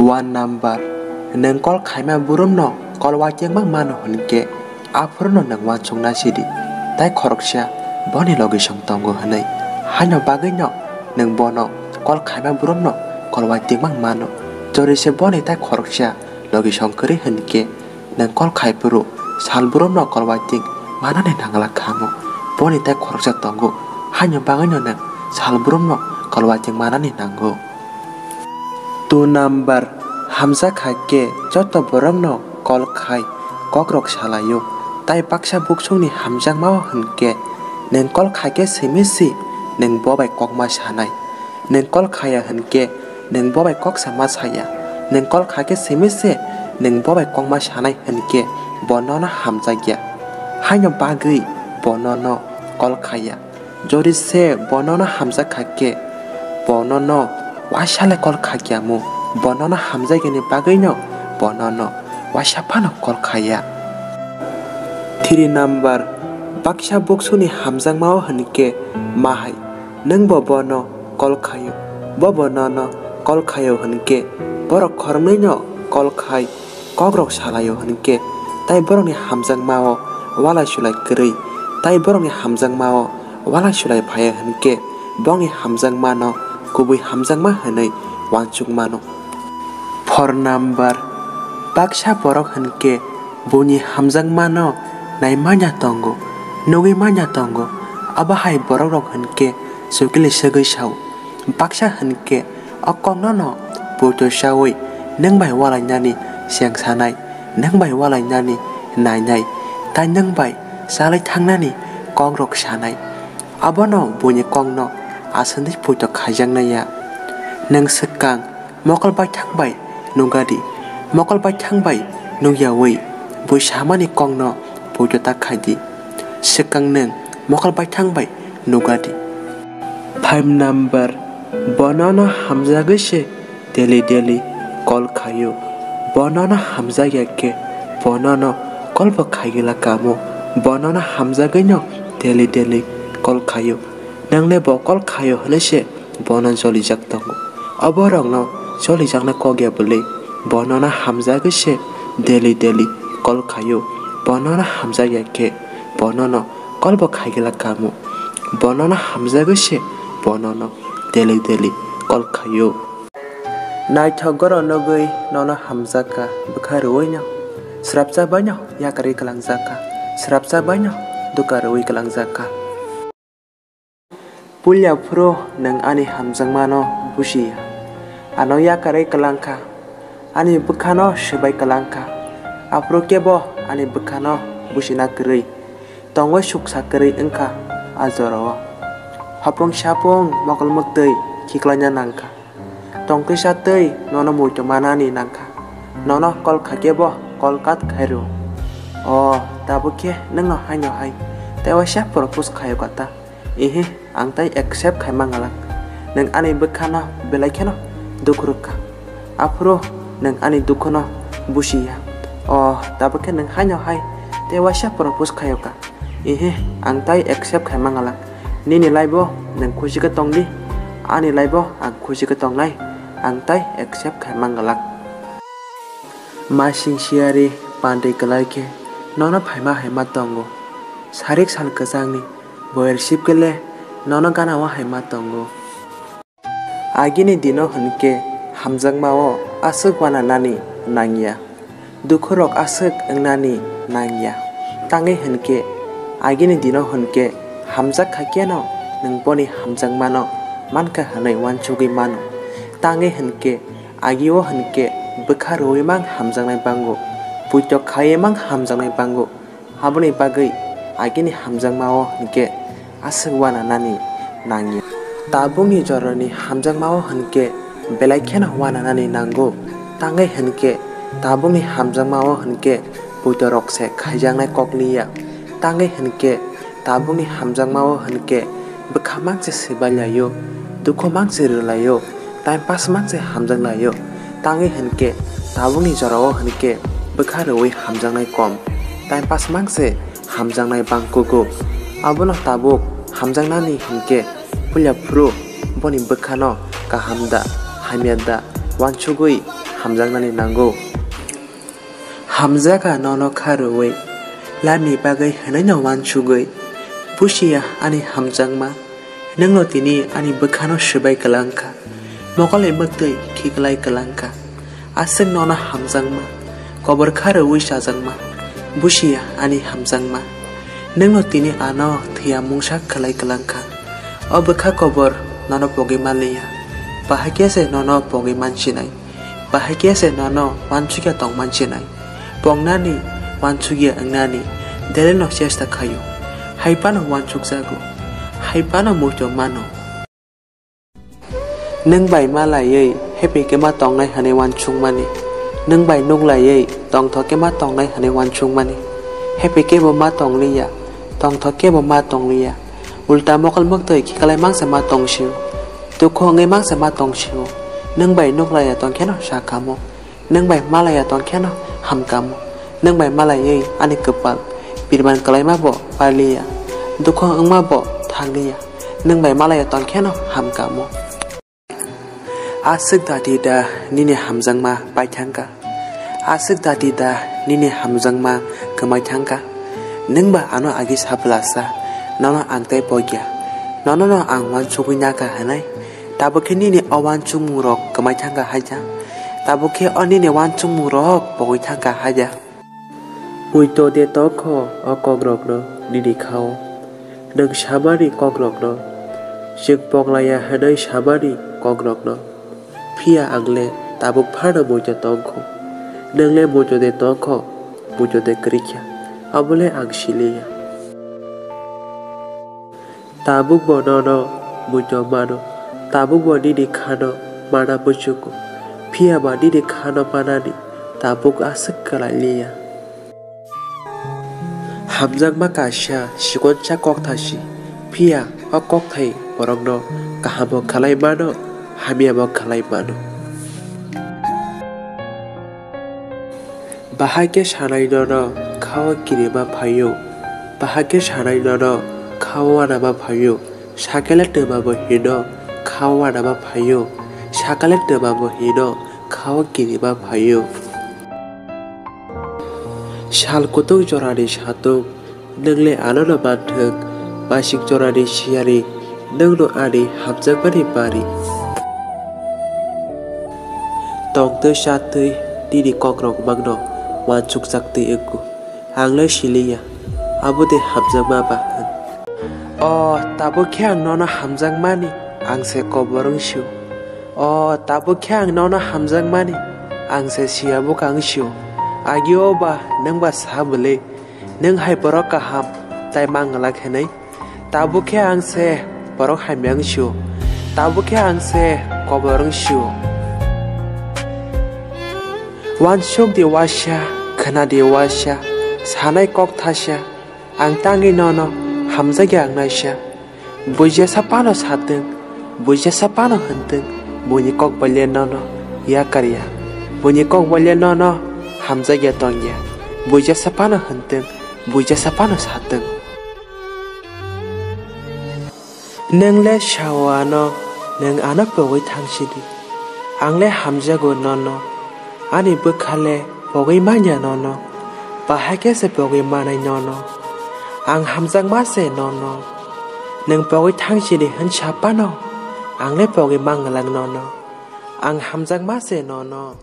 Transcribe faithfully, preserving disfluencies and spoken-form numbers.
One number, nwng kol khaima borokno kol uaitwng mang mano hwn khe, aphuru no nwng uansuk na sidi, tai khoroksa boni logisong tongo hwnwi. Haino bagwino nwng bono kol khaima borokno kol uaitwng mang mano. Jori se boni tai khoroksa logisong kwrwi hwn khe, nwng kol khai phuru sal borokno kol uaitwng manani nangla kha mo. Boni tai khoroksa tongo, haino bagwino nwng sal borokno kol uaitwng manani nango. Two number, hamjak hai khe joto borokno kol khai kokrok salaio, tai baksa buksongni hamjakmao hwn khe nwng kol khai khe simi si nwng bo bai kokma sanai. Nwng kol khaya hwn khe nwng bo bai kok sama saya. Nwng kol khai khe simi se nwng bo bai kokma sanai hwn khe bo nono hamjakya. Haino bagwi bo nono kol khaya. Jori se bo nono hamjak kha khe, bo nono uaisa le kol khakya mu. Bo nono hamjakya ni bagwi no bo nono uaisa phano kol khaya. Three number, baksa buksuni hamjakmao hwn khe ma hai, nwng bo bono kol khaio, bo bo nono kol khaio hwn khe, borok khoroknwi no kol khai kokrok salaio hwn khe, tai borokni hamjakmao walai sulai kwrwi, tai borokni hamjakmao walai sulai phaiya hwn khe, bongni hamjakmano kubui hamjakma hwnwi uansuk mano. Four number, baksa borok hwn khe buini hamjakmano nai manya tongo, nugwi manya tongo, abo hai borokrok hwn khe chukli swgwi sao. Baksa hwn khe o koknono poito chaui nwng bai walainani cheng sanai, nwng bai walainani nainai, tai nwng bai chalai thangnani kokrok sanai. Abono buini kokno aswkni poito khaijaknai ya. Nwng swkang mokol baithang bai nukgadi, mokol baithang bai nukyaui bui samani kokno poito ta khaidi. Swkang nwng mokol baithang bai nukgadi. Five number, bo nono hamjagwi se daily daily call khaio. Bo nono hamjakya khe bo nono call bo khaigwla kamo. Bo nono hamjagwino daily daily call khaio. Nwngle bo call khaio hwnwi se bono jolijak tongo. Oborokno jolijakna kok ya bwlwi bo nono hamjagwi se daily daily call khaio. Bo nono hamjakya khe bo nono call bo khaigwla kamo. Bo nono hamjagwi se bo nono daily daily call khaio. Naithok goro nugwi nono hamjakha bwkha rwino. Swrapsa baino yakarwi kwlangjakha. Swrapsa baino duka rwwi kwlangjakha. Puila phuru nwng ani hamjakmano busi ya. Ano yakarwi kwlangkha. Ani bwkhano swbai kwlangkha. Aphuru kebo ani bwkhano busina kwrwi. Tongwi suksa kwrwi wngkha a jorao. Hapung sapung mokol mwktwi khiklaina nangkha. Tongkisa twi nono muitu manani nangkha. Nono call khaikhe bo call cut khairw. O, tabuk khe nwngno haino hai tei waisa propose khaio kata. Ihi, ang tai accept khai mangalak. Nwng ani bwkhano belai kheno dukhu rwkha. Aphuru nwng ani dukhuno busiya. O, tabuk khe nwng haino hai tei waisa propose khaio ka. Ihi, ang tai accept khai mangalak. Nini life-o nwng khusi khe tongdi, ani life-o ang khusi khe tongnai, ang tai accept khai mangalak. Masing siyari pandwi kwlai khe nono phaima hai ma tongo. Sarik sal kwchangni boyar sip khe le nono gana-o hai ma tongo. Agini dino hwnkhe hamjakmao aswk uananani nangya, dukhurok aswk wngnani nangya. Tangwi hwnkhe agini dino hwnkhe hamjak kha kheno nwng boni hamjakmano mankha hwnwi uansugwi mano. Tangwi hwnkhe agio hwnkhe bwkha rwui mang hamjaknai bango, puitok khaiwi mang hamjaknai bango. Aboni bagwi agini hamjakmao hwnkhe aswk uananani nangya. Tabukni jorani hamjakmao hwnkhe belai kheno uananani nango. Tangwi hwnkhe tabukni hamjakmao hwnkhe puitorok se khaijaknai kokliya. Tangwi hwnkhe tabukni hamjakmao hwnkhe bwkha mang se swbai laio, dukhu mang se rw laio, time pass mang se hamjak laio. Tangwi hwnkhe tabukni jorao hwnkhe bwkha rwui hamjaknai kom, time pass mang se hamjaknai bang kugo. Abono tabuk hamjaknani hwnkhe puila phuru boni bwkhano kaham da, hamya da, uansugwi hamjaknani nango. Hamjak a nono kha rwui, labni bagwi hwnwi no uansugwi, busiya ani hamjakma, nwng no tini ani bwkhano swbai kwlang kha, mokol ni mwktwi khiklai kwlang kha. Aswk nono hamjakma, kobor kha rwui chajakma, busiya ani hamjakma, nwng no tini ano thwiya mungsa khwlai kwlang kha. O bwkha kobor nono pogwi manliya, bahai khe se nono pogwi mansinai. Bahai khe se nono uansukya tong mansinai. Pongnani, uansukya wngnani, deleno chesta khaio. Hai phano uansukjago. Hai phano muitu mano. Nwng bai ma laiwi happy khe ma tongnai hwnwi uansukmani. Nwng bai nuk laiwi tongthok khe ma tongnai hwnwi uansukmani. Happy khe bo ma tongliya, tongthok khe bo ma tongliya. Ulta mokol mwktwi khiklai mangsa ma tongsio. Dukhu wngwi mangsa ma tongsio. Nwng bai nuk laiya tong kheno sakamo. Nwng bai ma laiya tong kheno hamkamo. Nwng bai ma laiwi ani kwpal birman kwlaima bo paliya. Dukhu wngma bo thangliya. Nwng bai ma laiya tong kheno hamkamo. Aswk dati da nini hamjakma paithangkha? Aswk dati da nini hamjakma kwmai thangkha? Nwng ba ano agi saplasa, nono ang tei pogya, nono no ang uansugwi nakha hwnwi. Tabuk khe nini o uansukmungrok kwmai thangkha haikha? Tabuk khe o nini uansukmungrok pogwi thangkha haikha? Muitu de tongkho o kokrokno nini khao, nwng samani kokrokno, chwng ponglaiya hwnwi samani kokrokno. Phiya ang le tabuk phano muitu tongkho, nwng le muitu de tongkho, muitu de kwrwikha, abo le ang siliya. Tabuk bo nono muitu mano, tabuk bo nini khano mana muchungo, phiya ba nini khano manani tabuk aswk kwlai liya. Hamjakma kaisa sikonsa kokthasi, phiya o kokthai borokno kaham bo khlai mano, hamya bo khlai mano. Bahai khe sanai nono khao kirima phaio, bahai khe sanai nono khao wanama phaio, sakele twma bo hino khao wanama phaio, sakele twma bo hino khao kirima phaio. Sal kutung jorani satung, nwng le anono manthwk, masik jorani siyari, nwngno ani hamjakmani bari. Tongtwi chatwi nini kokrok mangno uansukjaktwi wngo. Ang le siliya, abo de hamjakma ba hwn. O, tabuk khe ang nono hamjakmani, ang se kobor wngsio. O, tabuk khe ang nono hamjakmani, ang se siya bwkha wngsio. Agio ba nwng ba sa bwle, nwng hai borok kaham tai manglak hwnwi. Tabuk khe ang se borok hamya wngsio, tabuk khe ang se kobor wngsio. Uansuk di uaisa, khwna di uaisa, sanai kok thasa, ang tangwi nono hamjakya wngnaisa. Buijasa phano satwng, buijasa phano hwntwng, buini kok bai le nono yakar ya. Buini kok bai le nono hamjakya tong ya. Buijasa phano hwntwng, buijasa phano satwng. Nwng le sao ano, nwng ano pogwi thang sidi. Ang le hamjago nono, ani bwkha le pogwi manya nono, bahai khe se pogwi manai nono. Ang hamjakma se nono, nwng pogwi thang sidi hwn sa phano, ang le pogwi manglak nono. Ang hamjakma se nono.